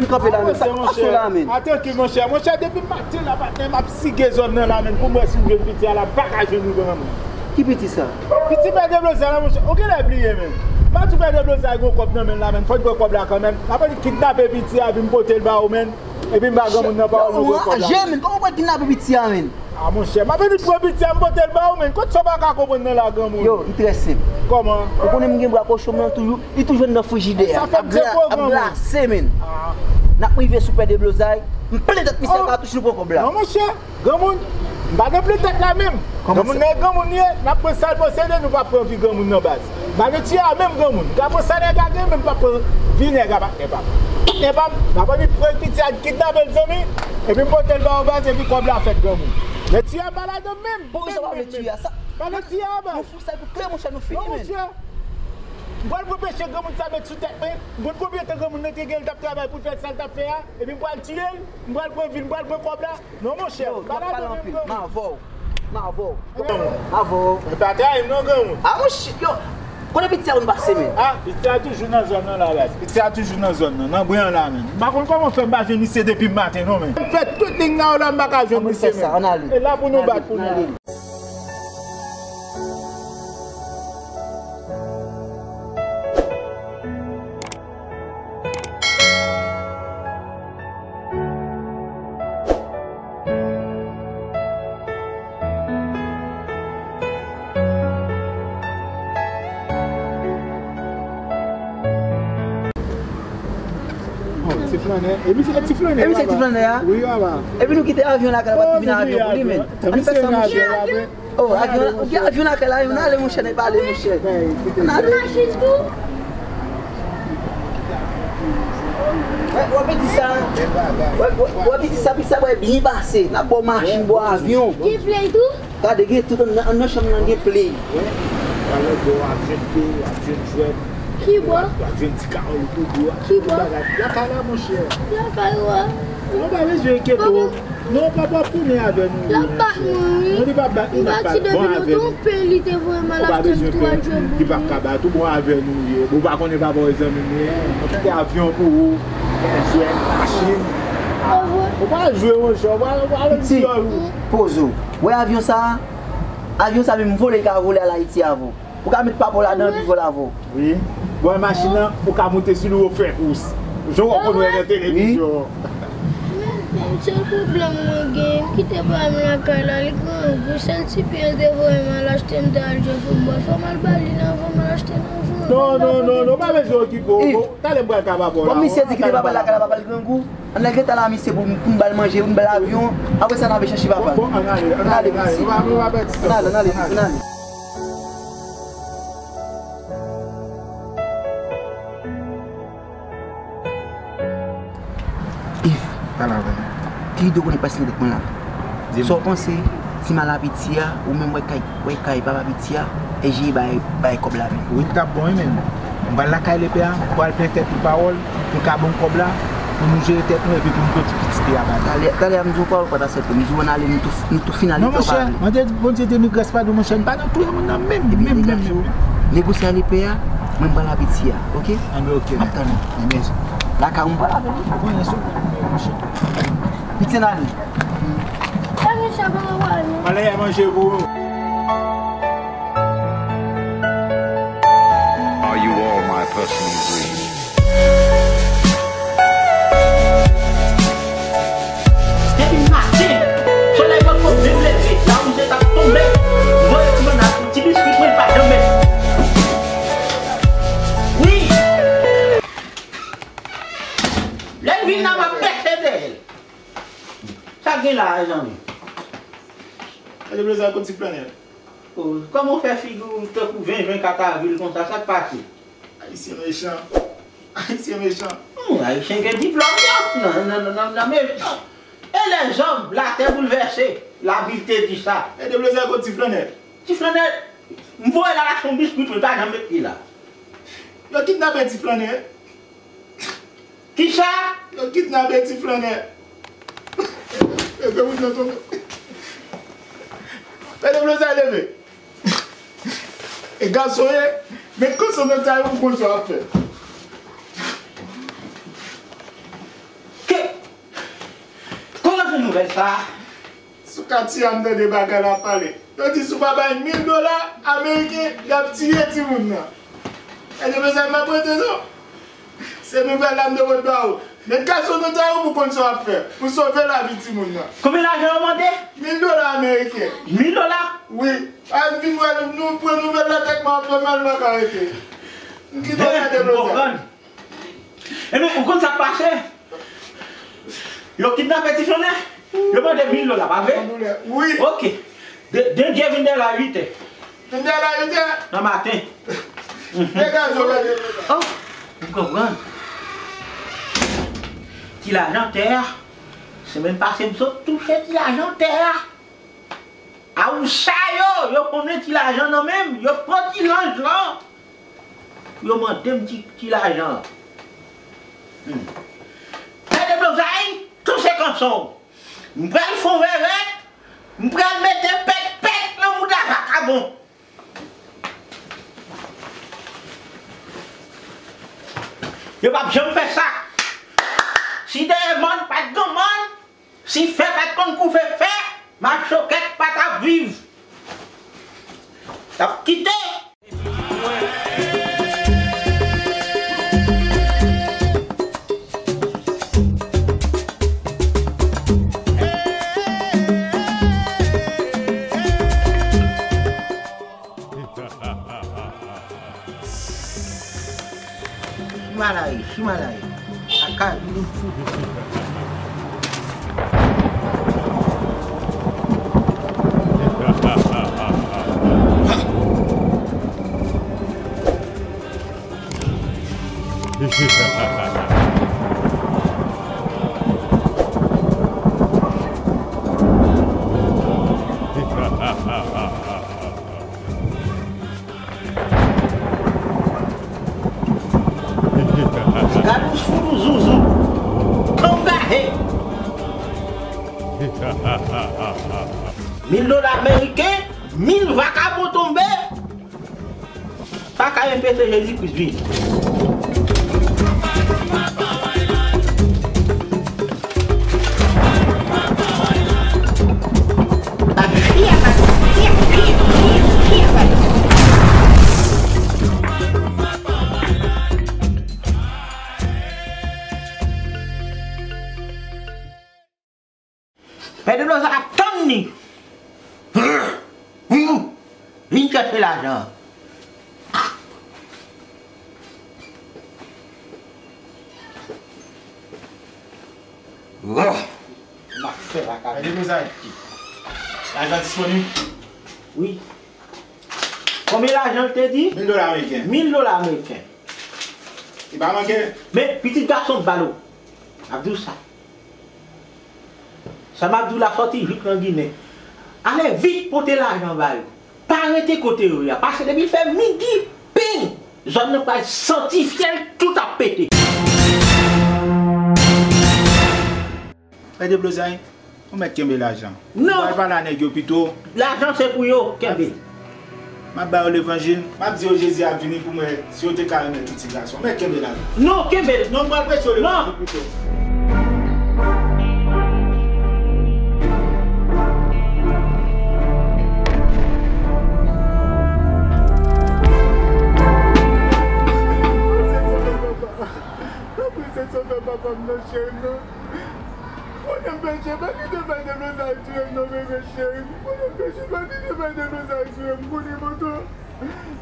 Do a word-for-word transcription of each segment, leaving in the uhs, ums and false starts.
Kanpe la menm, sa k pase la menm? A, trankil, monchè. Monchè, depi maten la, patnè, m ap sige zòn nan la menm pou m wè si m jwenn piti a la, m pa ka jwenn li, granmoun. Ki piti sa? Piti pè Deblozay la, monchè. Ou genlè bliye menm. M pa di w pè Deblozay gen yon kòb nan men l la menm. Fò n pran kòb la kanmenm. N ap annik kidnape piti a, epi m pote l ba ou menm. Epi m ba granmoun nan pawòl nou pran kòb la. Ou ranje menm. Kòman w pral kidnape piti a menm? A, monchè, m ap annik pran piti a, m pote l ba ou menm. Kot sa w pa ka konprann nan la, granmoun? Yo, li trè senp. Kòman? Ou konnen m gen bra kochon m nan toujou. Li toujou anndan frijidè a. Sa fè m tcheko, granmoun. Ap glase, menn. N ap rive sou pè Deblozay. M plen tèt misye a katouch, nou pran kòb la. Non, monchè. Granmoun, m pa gen plen tèt la menm. Granmoun nan e granmoun li ye. N ap pran sa l posede, nou pa pran vi granmoun nan, baz. M pa gen ti a menm, granmoun. M ka pran sa nèg la gen, men m pa pran vi nèg la, patnè pa m. Patnè pa m, n ap annik pran piti a, kidnape l, zanmi. Epi m pote l ba ou, baz, epi kòb la fèt, granmoun. Men ti a pa ladan menm. Poukisa w pa vle ti a? Pa nan ti a, baz. Sa pou klè, monchè, nou fini, menn. Non, monchè. M pral pran peche granmoun sa met sou tèt mwen. M konn konbyen tan granmoun nan te gen, l t ap travay pou l fè sa l t ap fè a, epi m pral tiye l, m pral pran vi l, m pral pran kòb la. Non, monchè, m pa ladan menm, granmoun. M avè w. M avè w. M avè w. Men pa trayi m non, granmoun. A, monchè, yo. Kote piti a konn pase, menn? A, piti a toujou nan zòn nan la, baz. Piti a toujou nan zòn nan, nan bren an la, menn. M pa konn kòman fè m pa jwenn misye depi maten, non, menn. M fè tout liy nan yo la, m pa ka jwenn misye, menn. Ann ale. E la pou nou bat pou nou. Oh, ti flannè. E misye ti flannè. E misye ti flannè a? Wi, papa. Epi nou kite avyon lakay la, pa t vin avyon pou li, menn. Ann fè sa, monchè. Oh, avyon la, ou gen avyon lakay la, ann ale, monchè, n ap pale, monchè. Ann ale. Machin tou. Wè, wè, piti sa. Wè, wè, wè, piti sa, piti sa, wè, byen pase. N ap bò machin, bò avyon. Gen play tou? Gade, gen tout, anndan, anndan chanm nan gen play. Wè. Alò, bò avyon, play, avyon jwèt. Ki bò? Avyon ti kawou, tout bò. Ki bò? Lakay la, monchè. Lakay ou a. Ou pa bezwen enkyete w. Non, papa ap tounen avè nou, wi, monchè. Non, li p ap bat nou, n ap bat bon avè nou. Ou pa bezwen pè, li p ap ka bat ou, bon avè nou, wi. Ou pa konnen papa w e zanmi m ye. Mwen kite avyon pou ou. Jwèt, machin. Ou pa jwe, monchè, ou pa, ou pa al di djòl ou. Poze w. Wè avyon sa a? Avyon sa menm vole, l ka vole al Ayiti avè w. Ou ka met papa w ladan l, li vole avè w. Wi. Bon, machin nan, ou ka monte sou li, ou fè kous. Jan w konn wè nan televizyon. Men, sèl pwoblèm mwen gen, m kite pa m lakay la, li grangou. Sèl ti pye l te voye m al achte, m te al jwe foutbòl. Fò m al ba li l anvan m al achte l anvan. Non, non, non, non, pa bezwen okipe w. Talè m pral ka papa w la. Kòm misye di kite papa l lakay la, papa l grangou. Ann al gentan la, misye, pou, pou n ba l manje, pou n ba l avyon. Apre sa, n ap chèche papa l. Bon, bon, ann ale, ann ale, ann ale, ann ale, ann ale. Yves, pale avè m. Ki ide w konnen k pase nan tèt mwen la? Di m. Sa w panse si m al a piti a, ou menm wè kay, wè kay papa piti a, e J E bay, bay kòb la menm? Wi, l t ap bon, wi, men m pral lakay lepè a, m pral plen tèt li pawòl, pou l ka ban m kòb la, pou nou jere tèt nou, epi pou m pote pitit li a ba nou. Talè, talè a m di w pawòl, ou pa t aksepte. M di w ann ale, nou tou, nou tou fin ale. Non, monchè, mande Bondye de nou gras padon, monchè, m pa nan touye moun nan menm, menm, menm, menm. Negosye a lepè a, mwen m pral a piti a, oke? Anben, oke. M ap tann ou. Anben. Lakay ou m pral avè nou. Bon, lè sou, monchè. Piti, ann ale. Ann ale, manje pou ou. Are you all my personal dreams? Depi maten, solèy poko menm leve, lawouze t ap tonbe, m voye ti bannann ak yon ti biskit, mwen pa janm met. Wi! Lè l vin la, m ap pèse dèyè l. Sa k gen la, mezanmi? Gade, Blaze, kot ti flannè? Oh, kòman w fè figi w tankou ven ven kat avril konsa? Sa k pase? Ayisyen mechan. Ayisyen mechan. Hmm, Ayisyen gen diplòm, yo. Nan, nan, nan, nan, nan mechan. Et les hommes, la terre bouleversée. La Bible te di sa. Gade, Blaze, kot ti flannè? Ti flannè, m voye l al achte yon biskit, mwen pa janm met pye la. Yo kidnape ti flannè. Kisa? Yo kidnape ti flannè. Leve, moun nan tonbe. Leve, Blaze, leve. E gason ye, met konsantre nan sa yo pou konn sa w ap fè. Sa. Sou katye a m tande bagay la ap pale. Yo di si w pa bay mil dola ameriken, y ap tiye timoun nan. Gade mesaj m ap rete non. Se nouvèl la m te pot ba ou. Met gason nan tay ou pou konn sa w ap fè pou sove lavi timoun nan. Konbyen lajan yo mande? Mil dola ameriken. Mil dola? Wi. Al vin wè nou, nou pran nouvèl la tèt mwen ap fè mal m pa ka rete. M kite w gade blozay. Ebyen, ou konn sa k pase? Yo kidnape ti flannè? Yo mande mil dola, pa vre? Wi. Ok. De, de Dye vin dèyè la uit è. Vin dèyè la uit è? Nan maten. Degaje w, gade. Oh, m konprann. Ti lajan tè a. Semèn pase, m sot touche ti lajan tè a. Awousa yo, yo konnen ti lajan nan men m, yo pran ti lanj lan. Yo mande m ti, ti lajan. Hmm. Pè Deblozay, touche kanson. M pral fè w vèvèt, m pral mete pèt pèt nan mouda vakabon. Yo p ap janm fè sa. Si dèyè mòn pa t gen mòn, si fè pa t konn koupe fè, machokèt pa t ap viv. T ap kite. Simalay, simalay. Akay. Gad yon fout ou zouzou. Tonbe he. Mil dola ameriken, mil vakabon tonbe. Pa ka repete Jezi Kris vini. Pè Deblozay ap tann li. Vin chèche lajan. M ap fè lakay. Pè Deblozay. Lajan disponib? Wi. Konbyen lajan l te di? Mil dola ameriken. Mil dola ameriken. Li pa manke. Men, pitit gason m pale w. M ap di w sa. Sa m ap di w la sòti jouk nan Ginen. Ale vit pote lajan ba yo. Pa rete kote yo ye a. Paske depi l fè midi, ping! Zòn nan pral santi fyèl, tout ap pete. Pè Deblozay, ou mèt kenbe lajan. Non. Ou al pale a nèg yo pito. Lajan se pou yo, kenbe. M ap ba yo levanjil, m ap di yo Jezi ap vini pou m wè si yo te ka remèt yon ti gason. Mèt kenbe lajan. Non, kenbe l. Non, m pral prete yo levanjil pito. Tanpri, se sove papa m nan, cheri m nan. Konnen m peche, pa kite Pè Deblozay touye m non, bebe cheri. Konnen m peche, pa kite Pè Deblozay touye m, konnen m antan.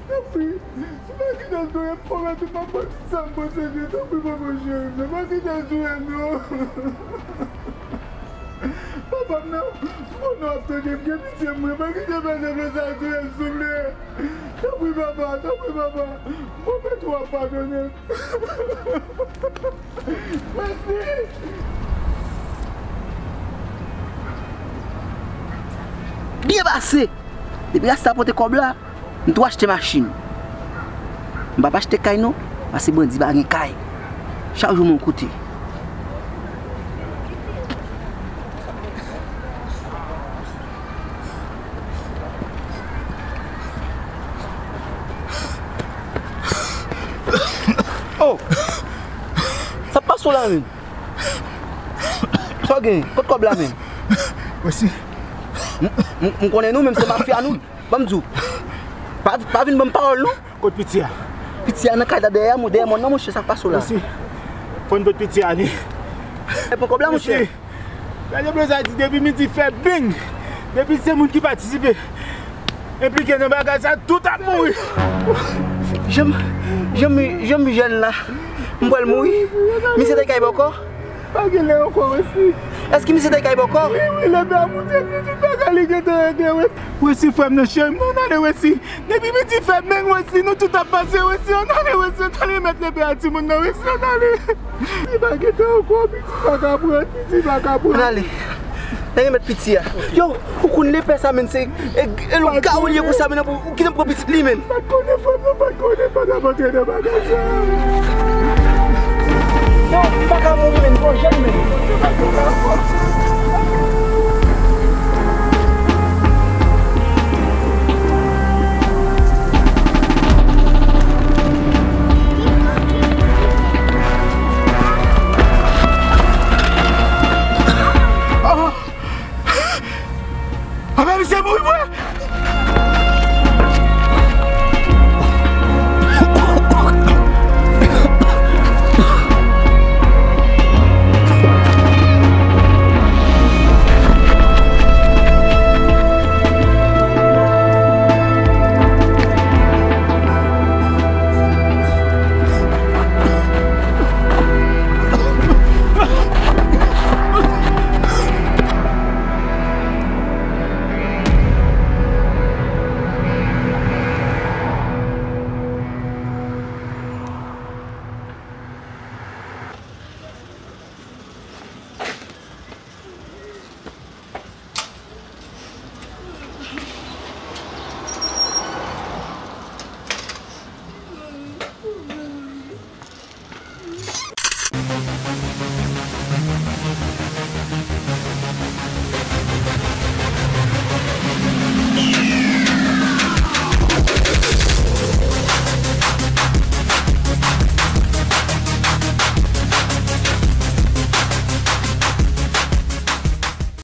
Tanpri, si pa kite l touye m, pwomèt ou m ap fè tout sa m posede. Tanpri, papa cheri m nan, pa kite l touye m non. Papa m nan, m konnen w ap tande m, gen pitye mwen, pa kite Pè Deblozay touye m, souple. Tanpri, papa, tanpri, papa, m pwomèt ou w ap padone m. Mèsi. Byen pase. Depi rasta pote kòb la, m tou achte machin. M p ap achte kay non, paske bandi pa gen kay. Chak jou m yon kote. Oh! Sa pase w la menm? Sa w gen? Kot kòb la menm? Wesi. M, m, m konnen nou, menm se mafya nou. Ban m di w. Pa, pa vin ban m pawòl, non. Kot piti a? Piti a nan kay la dèyè mwen, dèyè mwen, non, monchè, sa k pase w la? Wesi. Fò n pot piti a, ni. E pran kòb la, monchè. Wesi. Gade, bro, sa di depi midi fè bing. Depi se moun ki patisipe, enplike nan bagay sa, tout ap mouri. Jan m, jan m, jan m jèn la, m pral mouri. Misye te kay bòkò? Pa gen lè ankò, Wesi. Èske misye te kay bòkò? Wi, wi, lè bè a moute, li tout bagay li gentan regle, Wesi. Wesi, frè m nan, cheri m nan, ann ale, Wesi. Depi midi fè beng, Wesi, nou tout ap pase, Wesi, ann ale, Wesi, ann ale, mèt lè bè a timoun nan, Wesi, ann ale. Piti pa gentan ankò, piti pa ka pran, piti pa ka pran. Ann ale. Ann ale mèt piti a. Yo, ou konn lepè sa, menn, se, e, e lòt kawou li ye konsa, menn, ou kite m pran pitit li, menn. Pa t konnen fanm nan, pa t konnen, pa t ap antre nan bagay sa. Yo, m pa ka mouri, menn, bon, jèn, menn.